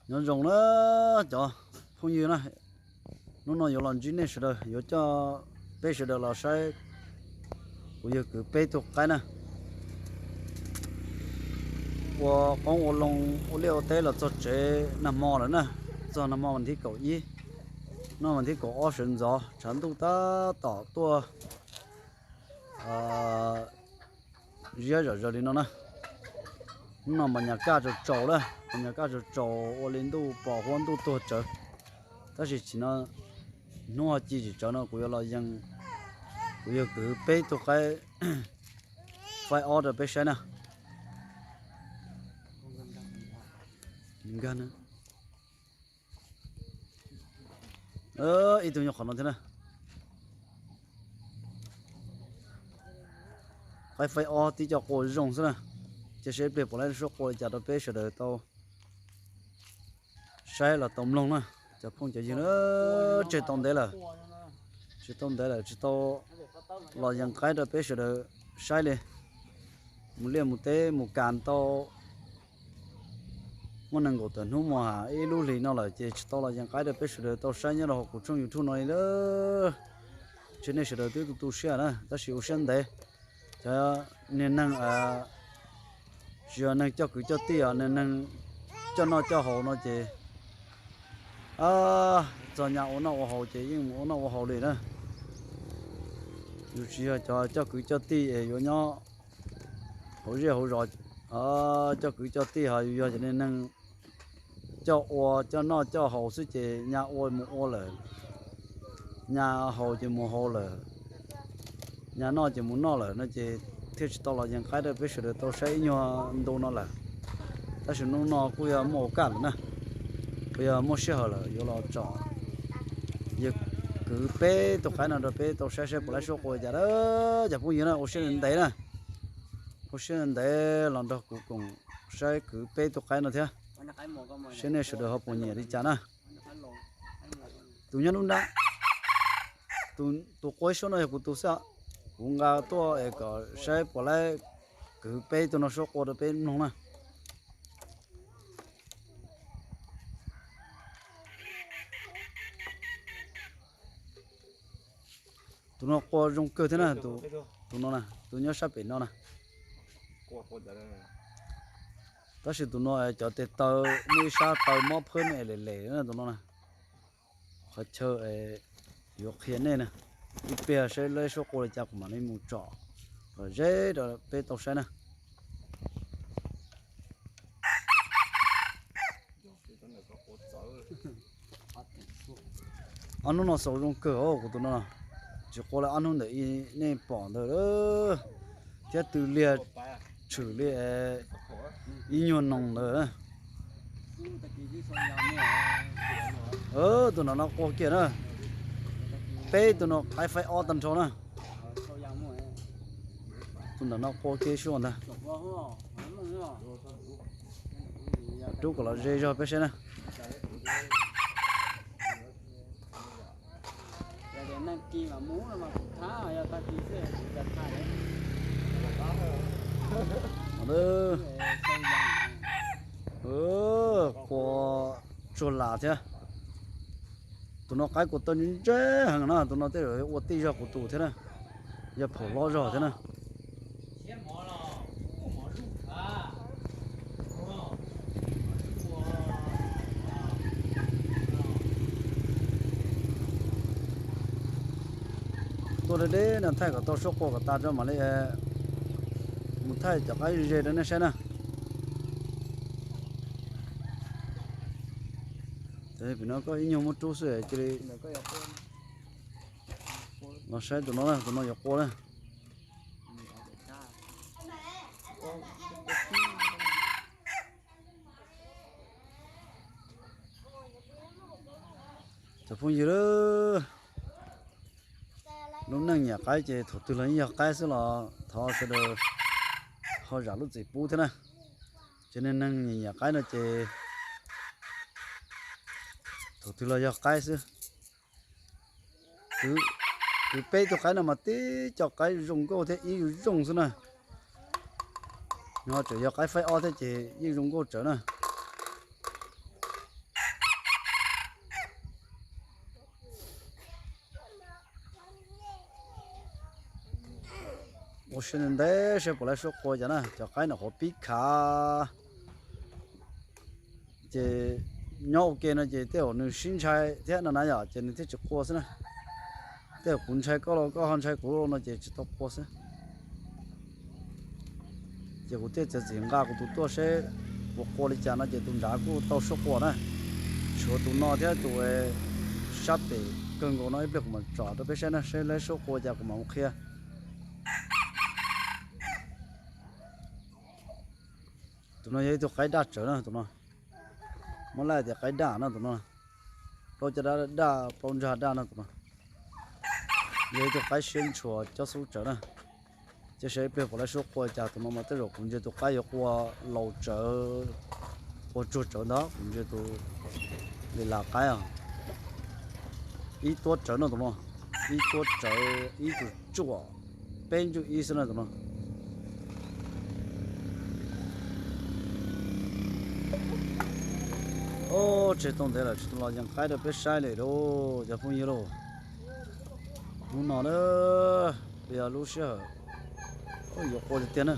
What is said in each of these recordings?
Nyob zoo na cov phooj ywg na, hnub no yuav los ntsib nej sawv daws, yuav coj peb sawv daws los saib kuv yawg kwv peb tug qaib na. Ua qoob ua loo ua liaj ua teb los txog tsev nag hmo lawm na, txog nag hmo vas thib kaum ib, noj vas thib kaum ob sawv ntxov tshav ntuj tab tom tuaj ziab zom zaws li no na. Hnub no mas nyas kaj tsaus tsaus na, nyas kaj tsaus tsaus ua li ntuj pos huab ntuj tuag tsawv. Tab sis tsim no hnub ho ci tsis tsawv no kuv yuav los yees, kuv yawg kwv peb tug qaib faib ob rau peb saib na. Nkag na. Ib tug nyob qhov no thiab na. Qaib faib ob tib co qua zoo xwb na. Cia seb ib pliag puas laib suab qua li cas rau peb sawv daws tau saib los tau mloog na. Cov phooj cov ywg na, tseg tau ntev lawm, tseg tau ntev lawm tsis tau los yees qaib rau peb sawv daws saib li. Mus liaj mus teb mus kas tau muaj nees nkaum tawm hnub mus ib lub hlis no lawm ces tsis tau los yees qaib rau peb sawv daws tau saib nyob rau hauv kuv tshooj YouTube no li lawm. Tsis nej sawv daws twb tu tu siab na, tab sis ua siab ntev. Cov niag neeg tsis yog neeg coj kwv coj tij os, niag neeg coj noj coj haus no ces txog nyab ua noj ua haus ces yeej mus ua noj ua haus li na. Yus tsis yog cov coj kwv coj tij es yuav nyob hauv zej hauv zos, coj kwv coj tij ho yus yog cov niag neeg coj ua coj noj coj haus xwb ces nyab ua mus ua lawm, nyab haus ces mus haus lawm, nyab noj ces mus noj lawm no ces thiaj tsis tau los yees qaib rau peb sawv daws tau saib ib nyuag ntu no lawm. Tab sis hnub no kuj yog muaj ua kaj lawm na, kuj yog muaj sij hawm lawm yuav los tsom yawg kwv peb tug qaib no rau peb tau saib saib puas laib suab qua li cas na. Cov phooj ywg na, ua siab ntev na, ua siab ntev los nrog kuv koom saib kwv peb tug qaib no thiab, saib nej sawv daws ho puas nyiam li cas na. Tus nyob lub nrab, tus qua ib suab no yog kuv tus xwb, kuv nqa tuaj es kom saib puas laib kwv peb tug no suab qua rau peb mloog na. Tus no qua zoo kawg thiab na, tus no na, tus nyob sab pem no na. Tab sis tus no cov tes taw muaj ib sab taw mob phawb me lem lem na tus no na. Qhov chaw yuav qhia nej na, ib pliag saib laib suab qua li cas kuv mam li mus tsom kom ze rau peb tau saib na. Ob hnub no xaus zoo kawg os kuv tus no, tsis qua li ob hnub ntawm nej pom ntawd thiab, tw liag tshwm li ib nyuag noo ntawd. Tus nram no qua kiag na, peb tus no qaib faib ob tag nrho na. Tus nram no qua kiag ib suab ntag. Rub kom los ze zog peb saib na. Qua tsuag las thiab. Tus no qaib kuv tau ntse heev na, tus no tej zaum ua tij zog kuv tus thiab na, yog phaum hlob zog thiab na. Tuaj deb deb no thaij kom tau suab qua kom tas tso mam li mus thaij cov qaib ze rau nej saib na. Pem no koj ib nyuag muab rub xwb cia li los saib tus no na, tus no yuav qua na. Cov phooj ywg, lub neej nyiam qaib ces thaum twg los yeej yog qaib xwb los thov sawv daws ho zam lub txim pub thiab na. Ces neeg neeg nyiam nyiam qaib no ces thaum twg los yog qaib xwb. Kwv peb tug qaib no mas tib co qaib zoo nkauj thiab ib zoo zoo xwb na. Nws ho tseem yog qaib faib ob thiab ces yeej zoo nkauj tsawv na. Ua siab ntev ntev seb puas laib suab qua cas na, cov qaib nyuam qhuav pib khav. Ces nyob ua ke no ces tej zaum nws sib ntshai thiab no na yom, ces nws thiaj tsis qua xwb na. Tej zaum kuv ntshai koj los koj ho ntshai kuv no ces tsis tau qua xwb. Ces kuv thiaj txiav txim nqa kuv tus tuaj seb puas qua li cas no ces tus nrad kuj tau suab qua na. Tshuav tus no thiab tus sab pem kawg nkaus no ib pliag kuv mam tsom rau peb saib na, seb laib suab qua cas kuv mam mus qhia. Tus no yog ib tug qaib daj tsawv na tus no. Muab laij tias qaib daj no tus no. Plaub caj dab daj, plaub ntsag daj no tus no. Yog ib tug qaib siab ntshua cob xub tsawv na. Ces saib ib pliag puas laib suab qua cas, tus no mas tej zaum kuv ntsia tus qaib yuav qua laus tsawv, qua tsuag tsawv ntag, kuv ntsia tus li las qaib os. Ib tuab tsawv no tus no, ib tuab tsawv ib tug tsuaj, peb ntsuj ib xwb na tus no. Ob, tseg tau ntev lawm tsis tau los yees qaib rau peb saib li lauj cov phooj ywg lauj. Hnub no na, yog lub sij hawm yuav qua tiag tiag na.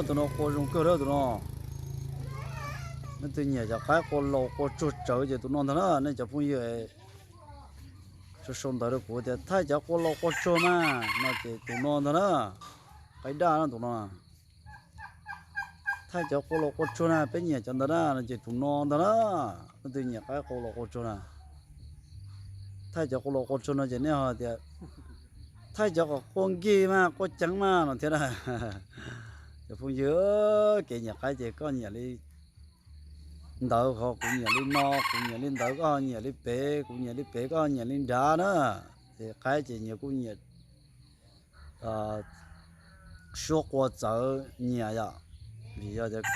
Tus no qua zoo kawg lawm tus no. Nej twg nyiam cov qaib qua laus qua tsuag tsawv ces tus no ntag na nej cov phooj ywg. Sau sau ntawv rau kuv tias thaij cov qua laus qua tsuag mas no ces tus no ntag na. Qaib daj no tus no. Thaij cov qua laus qua tsuag na, peb nyiam cov ntawd na no ces tus no ntag na. Nej twg nyiam qaib qua laus qua tsuag na, thaij cov qua laus qua tsuag no ces nej ho tias thaij cov kom qua nkig mas qua ceev mas no thiab na. Cov phooj ywg, kev nyiam qaib ces koj nyiam li ntawd ho kuv nyiam li no, kuv nyiam li ntawd koj nyiam li pem, kuv nyiam li pem koj nyiam li nrad na. Ces qaib ces nyias kuj nyiam suab qua txawv nyias yom. Vim yog tias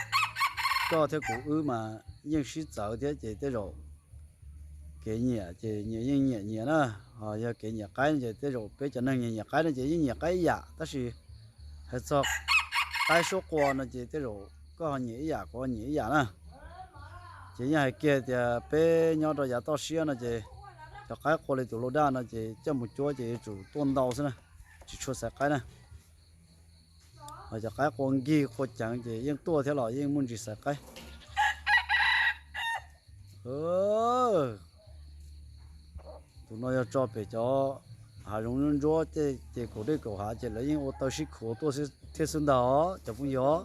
koj thiab kuv wb mas yeej sib txawv thiab ces tej zaum kev nyiam ces nyias yeej nyiam nyias na. Ho yog kev nyiam qaib no ces tej zaum peb cov neeg nyiam nyiam qaib no ces yeej nyiam qaib ib yam, tab sis hais txog qaib suab qua no ces tej zaum koj ho nyiam ib yam kuv ho nyiam ib yam na. Ces yeej hais kiag tias peb nyob rau yav toj siab no ces cov qaib qua li tus lau daj no ces coj mus cuab ces yuav tsum tuaj ntau xwb na, tsis tshua xaiv qaib na. Ho cov qaib qua nkig qua ceev ces yeej tuaj thiab los yeej muaj ntsis xaiv qaib. Tus no yog tso pem cov hav zoov ntsuab ntsuab ces kaum dej kaum hav ces lawv yeej ua taw sib khuav tuaj thiab xwb ntag cov phooj ywg.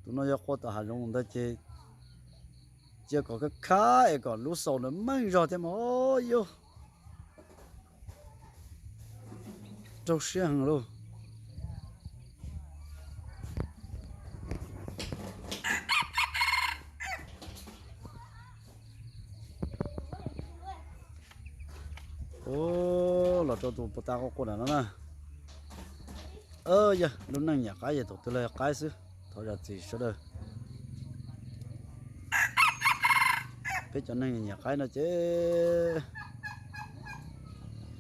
Tus no yog qua tom hav zoov ntawd ces cia kom khab khab es kom lub xaus ntawd meej zog thiab mas yuav raug siab heev lauj. Ub, los rau tus puas tas qua qua nram no na. Yog lub neej nyiam qaib ces thaum twg los yog qaib xwb, thov zam txim sawv daws. Peb cov neeg nyiam qaib no ces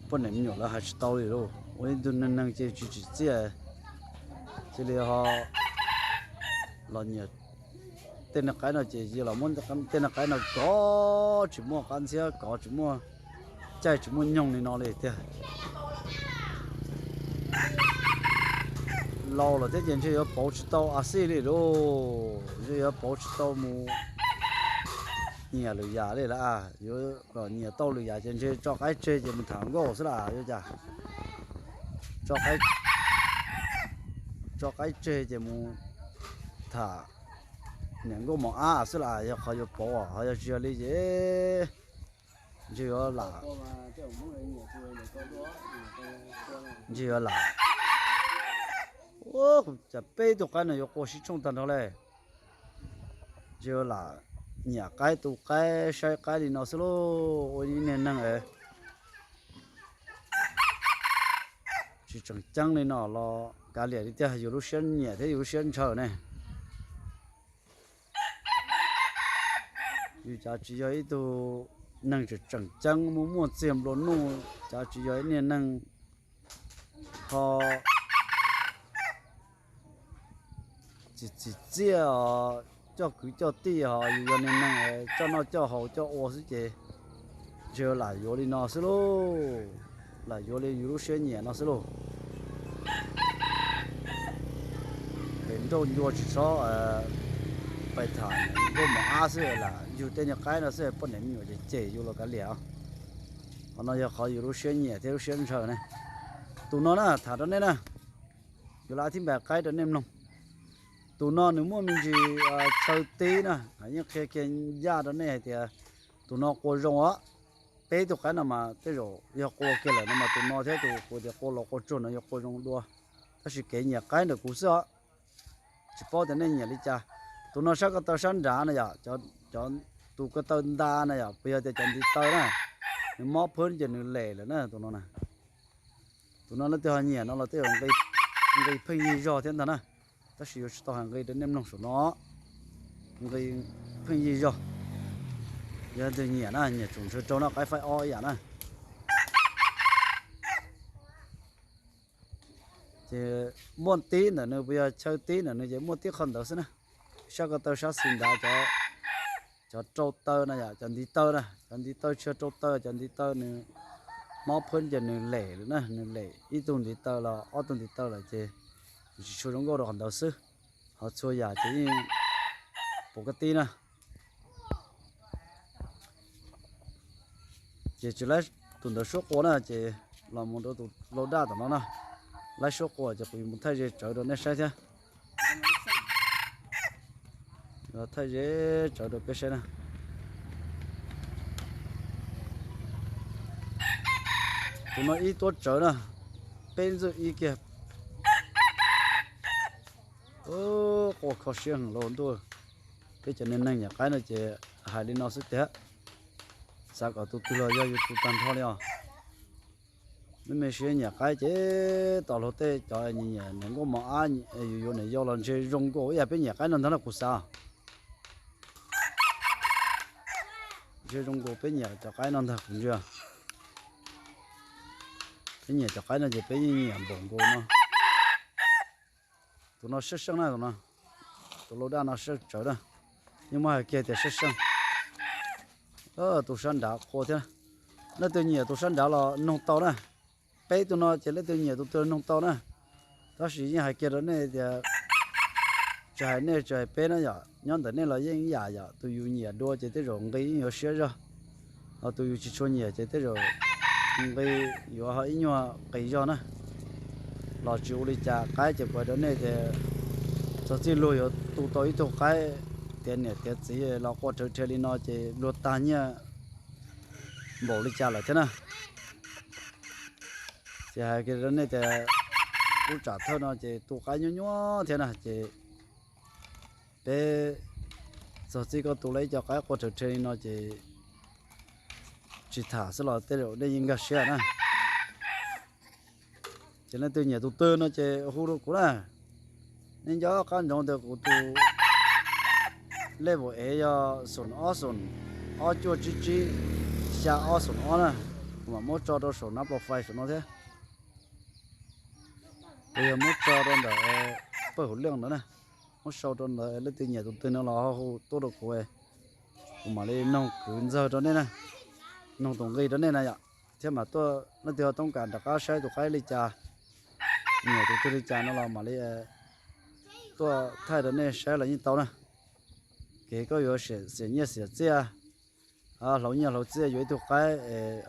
poj niam me nyuam lawv hais tsis tau li lauj. Ua ib tug neeg neeg ces tsis tsim txiaj, cia li ho los nyiam tej neeg qaib no ces cia los muab tej neeg qaib no kov tsis muaj qab ntxhiab, kov tsis muaj caij, tsis muaj nyoog li no li tiag. Laus lawm thiab ces ntshe yuav pauv tsis tau a xij li lauj, ntshe yuav pauv tsis tau mus nyiam lwm yam li lawm. Yuav kom nyiam tau lwm yam ces ntshe tso qaib tseg ces mus tham nkauj xwb las yuav cas. Tso qaib tseg ces mus tham niam nkauj mos ab xwb las, yog qhov yuav pauv. Ho yog tsis yog li ces ntshe yuav lam, ntshe yuav lam. Cas peb tug qaib no yuav qua sib tshooj tag nrho li. Ntshe yuav lam nyiam qaib tu qaib saib qaib li no xwb lauj. Ua ib niag neeg tsis tseem ceeb li no los kav liam li tiag, yus lub siab nyiam thiab yus lub siab ntshaw ne. Yus cav tsis yog ib tug neeg tseem tseem ceeb muaj muaj txiag nplua nuj, cav tsis yog ib niag neeg ho txim txim txiaj os, coj kwv coj tij ho yus yog niag neeg coj noj coj haus coj ua xwb ces Lam yuav li no xwb lauj, lam yuav li yus lub siab nyiam no xwb lauj. Pem nrauj ncua tsis txhob pais tham, nkauj mos ab xwb lam yug tej niag qaib no xwb poj niam me nyuam ces cem yus los kav liam. Qhov no yog qhov yus lub siab nyiam thiab lub siab ntshaw ne. Tus no na tham rau nej na, yuav lam thib npais qaib rau nej mloog. Tus no nws muaj me ntsis chaw tib na, yeej qhia kiag ncaj rau nej hais tias tus no qua zoo os. Peb tug qaib no mas tej zaum yog qua kiag lawm no mas tus no thiab tus kuv tias qua los qua tsuag no yuav qua zoo dua. Tab sis kev nyiam qaib ntawm kuv xwb os, tsis paub tias nej nyiam li cas. Tus no sab ko taw sab nrad na yom, cov tus ko taw nta na yom, puas yog tias cov ntiv taw na, nws mob phwb ces nws lem lawm na tus no na. Tus no leej twg ho nyiam no los tej zaum nqi pheej yig zog thiab ntag na. Tab sis yuav tsis tau hais nqi rau nej mloog saum no, nqi pheej yig zog. Yog leej twg nyiam na, nyiam tsoom ntshaw raug noj qaib faib ob ib yam na. Ces muaj tib ntawm nws puas yog chaw tib ntawm nws ces muaj tib qho ntawd xwb na. Sab ko taw sab xis nrad cov rau taw na yom, cov ntiv taw na, cov ntiv taw tsis yog rau taw, cov ntiv taw nws mob phwb ces nws lem lawm na, nws lem ib tug ntiv taw los ob tug ntiv taw lawm ces tsis tshua zoo nkauj rau qhov ntawd xwb. Ho txhua yam ces yeej pom kab tib na. Ces tsis laib tus ntawd suab qua na, ces los mus rau tus lau daj tom no na. Laib suab qua ces kuv yuav mus thaij ze tsawv rau nej saib thiab. Thaij ze tsawv rau peb saib na. Tus no ib tuab tsawv na, peb ntxwj ib kiag. Qua kho siab heev lauj ntuj. Peb cov neeg nyiam qaib no ces hais li no xwb tiag. Xav kom tus twg los yog yus tus tag nrho li os. Mej mej siab nyiam qaib ces tos luag tej cov nyiam niam nkauj mos ab, yus yuav niam yau los ntshe zoo nkaus ib yam peb nyiam qaib no ntag na kuv xav. Ntshe zoo nkaus peb nyiam cov qaib no ntag kuv ntsia. Peb nyiam cov qaib no ces peb yeej nyiam npaum nkaus no. Tus no sab seej na, tus no, tus lau daj no sab tsawv na. Yeej muab hais kiag tias sab seej. Tus sab nrad qua thiab. Leej twg nyiam tus sab nrad los noog tau na. Peb tus no ces leej twg nyiam tus twg noog tau na. Tab sis yeej hais kiag rau nej tias tsis hais nej tsis hais peb na yom, nyob ntawm nej los yeej ib yam yom, tus yus nyiam dua ces tej zaum nqi yeej yuav siab zog, ho tus yus tsis tshua nyiam ces tej zaum nqi yuav ho ib nyuag qis zog na. Los tsis ua li cas, qaib ces kuv hais rau nej tias txog txij luag yuav tu tau ib tug qaib tiav niam tiav txiv los qua rhawv rhe li no ces luag tag nyiaj npaum li cas lawm thiab na. Ces hais kiag rau nej tias lub tsam thawj no ces tu qaib nyuaj nyuaj thiab na, ces peb txog txij koj tu lawm ib co qaib qua rhawv rhe li no ces tsis tham xwb los tej zaum nej yeej nkag siab na. Ces leej twg nyiam tus twg no ces hu rau kuv na. Nej nco qab ntsoov tias kuv tus level ev yog xoom ob xoom ob cuaj tsib tsib xya ob xoom ob na. Kuv mam muab tso rau saum nab plo fais saum no thiab. Kuv yog muab tso rau ntawm pawg hauv leej ntawd na. Muab sau rau ntawd, leej twg nyiam tus twg no los ho hu tuaj rau kuv, kuv mam li noog kwv ntxawg rau nej na, noog tus nqi rau nej na yom. Thiab mas tuaj leej twg ho toob kas rov qab saib tus qaib li cas, nyiam tus twg li cas no los mam li tuaj thaij rau nej saib los yeej tau na. Kev koj yuav xiam nyiaj xiam txiaj, hlauv nyiaj hlauv txiaj yuav ib tug qaib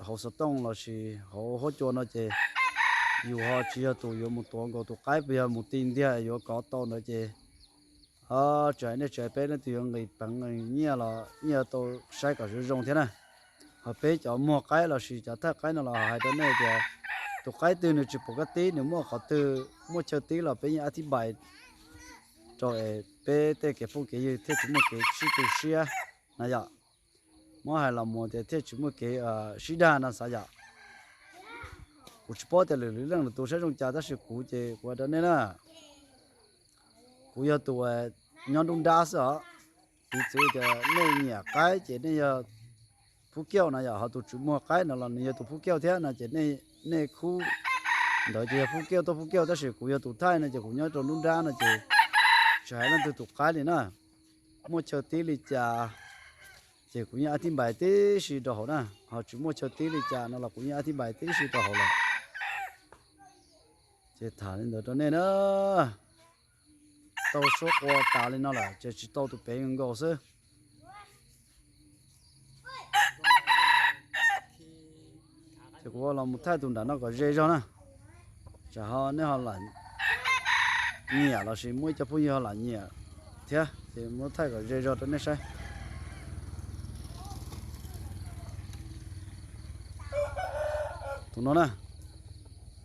hauv xov tooj lossis hauv huab cua no ces yus ho tsis yog tus yuav mus tuav nkaus tus qaib, puas yog mus ti ntiag yuav kov tau ntawd ces tsis hais nej tsis hais peb, leej twg yuav nqis peev nqis nyiaj los yeej yuav tau saib kom zoo zoo thiab na. Ho peb cov muag qaib lossis cov thaij qaib no los hais rau nej tias tus qaib twg nws tsis pom kab tib, nws muaj qhov twg muaj chaw tib los peb yeej ab thib npais rau peb tej kev phooj kev ywg thiaj tsis muaj kev sib tu siab na yom. Muab hais los mus tias thiaj tsis muaj kev sib dag no xav yom. Kuv tsis paub tias lwm lwm leej lwm tus saib zoo cas tab sis kuv ces kuv hais rau nej na, kuv yog tus nyob nruab nrab xwb os. Piv txwv tias nej nyiam qaib ces nej yog Phub Kiauj no yom, ho tus tswv muag qaib no los nws yog tus Phub Kiauj thiab no ces nej khub ntawd ces yog Phub Kiauj tuaj Phub Kiauj, tab sis kuv yog tus thaij no ces kuv nyob rau nruab nrab no ces tsis hais leej twg tus qaib li na. Muaj chaw tib li cas, Ces kuv yeej ab thib npais tib si rau hauv na, ho tsis muaj chaw tib li cas no los kuv yeej ab thib npais tib si rau hauv lawm. Ces tham li ntawd rau nej na, tau suab qua tas li no lawm ces tsis tau tus pem nkaus xwb. Ces kuv los mus thaij tus nram no kom ze zog na, tsam ho nej ho lam nyiam lossis muaj ib co phooj ywg ho lam nyiam thiab, ces muab thaij kom ze zog rau nej saib. Tus no na,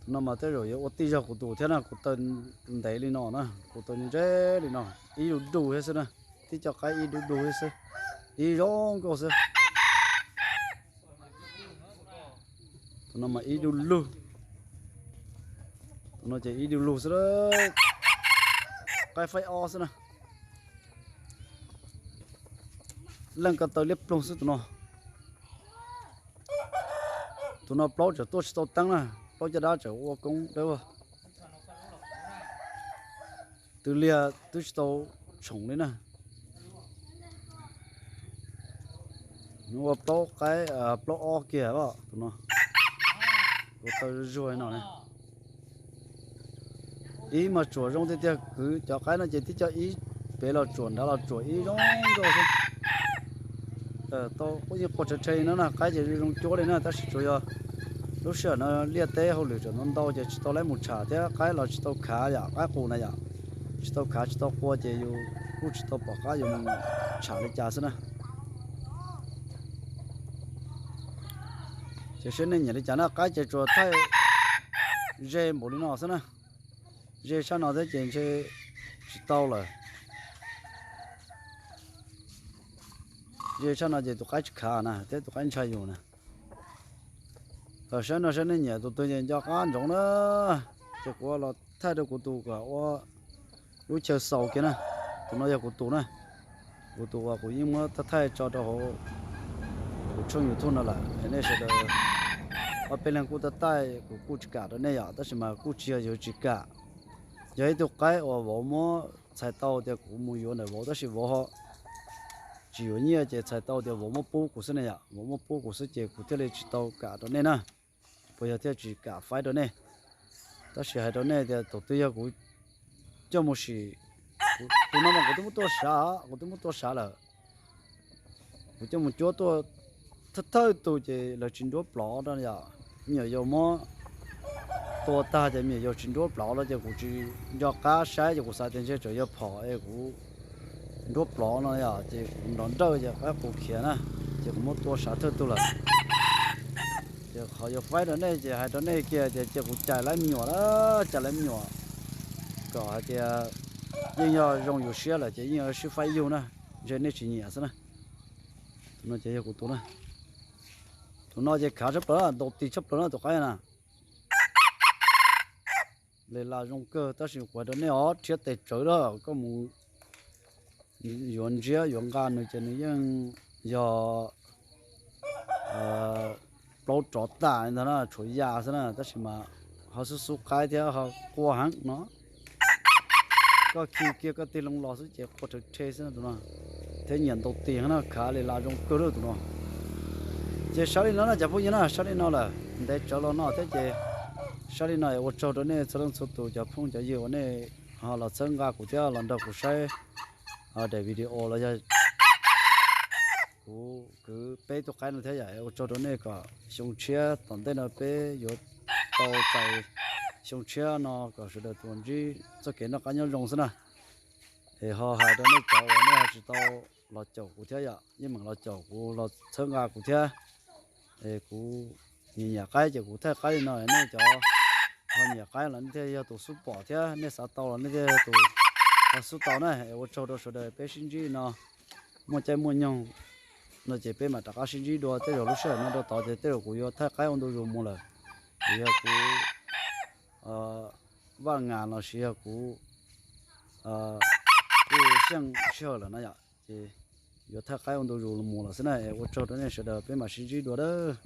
tus no mas tej zaum yuav ua tij zog kuv tus thiab na, kuv taw ntev li no na, kuv taw ntse li no, ib du du thiab xwb na, tib co qaib ib du du thiab xwb, ib zoo nkauj xwb. Tus no mas ib du lug, tus no ces ib du lug xwb, qaib faib ob xwb na. Leej ko taw liab ploog xwb tus no. Tus no plaub tseem tuaj tsis tau teeb na, plaub caj dab tseem ua koob dawb vag. Twb liag twb tsis tau tshoom li na. Nws ua plaub qaib, plaub ob kiag os tus no. Ua tau zuag no. Ib mas tsuam zoo tiag tiag, kwv cov qaib no ces tib co ib pem los tsuam nrad los tsuam ib zoo nkauj xwb. Tau quj yeej qua rhe rhe no na, qaib ces zoo cuab li na, tab sis tsuas yog lub sij hawm no liaj teb hauj lwm tseem ntau ntau ces tsis tau lab mus tsham thiab qaib los tsis tau khav yom, qaib qus na yom, tsis tau khav tsis tau qua ces yus kuj tsis tau pom qab yus mus tsham li cas xwb na. Ces saib nej nyiam li cas na, qaib ces tsuas thaij ze npaum li no xwb na. Ze tshaj no thiab ces ntshe tsis tau lawm. Ze tshaj no ces tus qaib tsis khav na thiab tus qaib ntshai yus na. Saib no saib nej nyiam tus twg ces nco qab ntsoov na. Ces kuv los thaij rau kuv tus kom ua lub chaw xaus kiag na. Tus no yog kuv tus na, kuv tus uas kuv yeej muab thaij tso rau hauv kuv tshooj YouTube no lawm, nej sawv daws ob peb leeg kuj tau taij, kuv kuj tsis kam rau nej yom, tab sis mas kuj tsis yog yuav tsis kam. Yog ib tug qaib uas vauv muab txhais tau tias kuv mus yuav ntawm vauv tab sis vauv ho tsis yuav nyiaj ces txhais tau tias vauv muab pub kuv xwb ne yom, vauv muab pub kuv xwb ces kuv thiaj li tsis tau kam rau nej na. Puas yog thiaj tsis kam faib rau nej? Tab sis hais rau nej tias tus twg yog kuv coj mus sim, tus no mas kuv twb muab tua sav, kuv twb muab tua sav lawm. Kuv coj mus cuab tuaj thawj thawj tus ces lawv tsis nruab plov no yom, me nyuam yaus muab tua tag ces me nyuam yaus tsis nruab plov no ces kuv tsis nco qab saib ces kuv xav tias ntshe tseem yog phom es kuv nruab plov no yom, ces kuv nrov nrawj ces qaib qus khiav na, ces kuv muab tua sav thawj tug lawm. Ces qhov yuav faib rau nej ces hais rau nej kiag tias cia kuv cais lawv me nyuam na, cais lawv me nyuam kom hais tias yeej yog zoo yus siab lawm ces yeej yuav sib faib yug na, ntshe nej tsis nyiam xwb na. Tus no ces yog kuv tus na. Tus no ces khav tshaj plaws, ntaus tis tshaj plaws na tus qaib na. Li las zoo kawg tab sis kuv hais rau nej os, rhiab tes tsawv lawm, koj mus yuav ntsiab yuav nqa nws ces nws yeej yog plaub rov tas li ntag na, tshuav ya xwb na, tab sis mas ho xub xub qaib thiab ho qua heev no. Koj khi kiag koj tig loo los xwb ces qua rhe rhe xwb no tus no. Thiab nyiam ntaus tis heev na, khav li las zoo kawg lawm tus no. Ces sab li no na cov phooj ywg na, sab li no lawm ntev tsawv los no thiab ces sab li no ua tsaug rau nej txhua leej txhua tus cov phooj cov ywg uas nej ho los txhawb nqa kuv thiab los nrog kuv saib daim video los yog kuv kwv peb tug qaib no thiab yom. Ua tsaug rau nej kom xyoo tshiab tom ntej no peb yuav tau txais xyoo tshiab no kom sawv daws tsuas ntsib txoj kev noj qab nyob zoo xwb na. Es ho hais rau nej cov uas nej ho tsis tau los caum kuv thiab yom, yeej meem los caum kuv los txhawb nqa kuv thiab. Es kuv nyiam nyiam qaib ces kuv thaij qaib li no, nej cov ho nyiam qaib los nej thiaj yog tus xub pom thiab, nej xav tau los nej thiaj yog tus ho xub tau na. Es ua tsaug rau sawv daws, peb sib ntsib no muaj caij muaj nyoog no ces peb mam rov qab sib ntsib dua. Tej zaum lub sij hawm no rau tod ces tej zaum kuv yuav thaij qaib ua ntu zus mus lawm, kuv yog kuv vaj ngas los sis yog kuv kuj xyeej sij hawm lawm na yom, ces yuav thaij qaib ua ntu zus mus lawm xwb na. Ua tsaug rau nej sawv daws, peb mam sib ntsib dua dawb.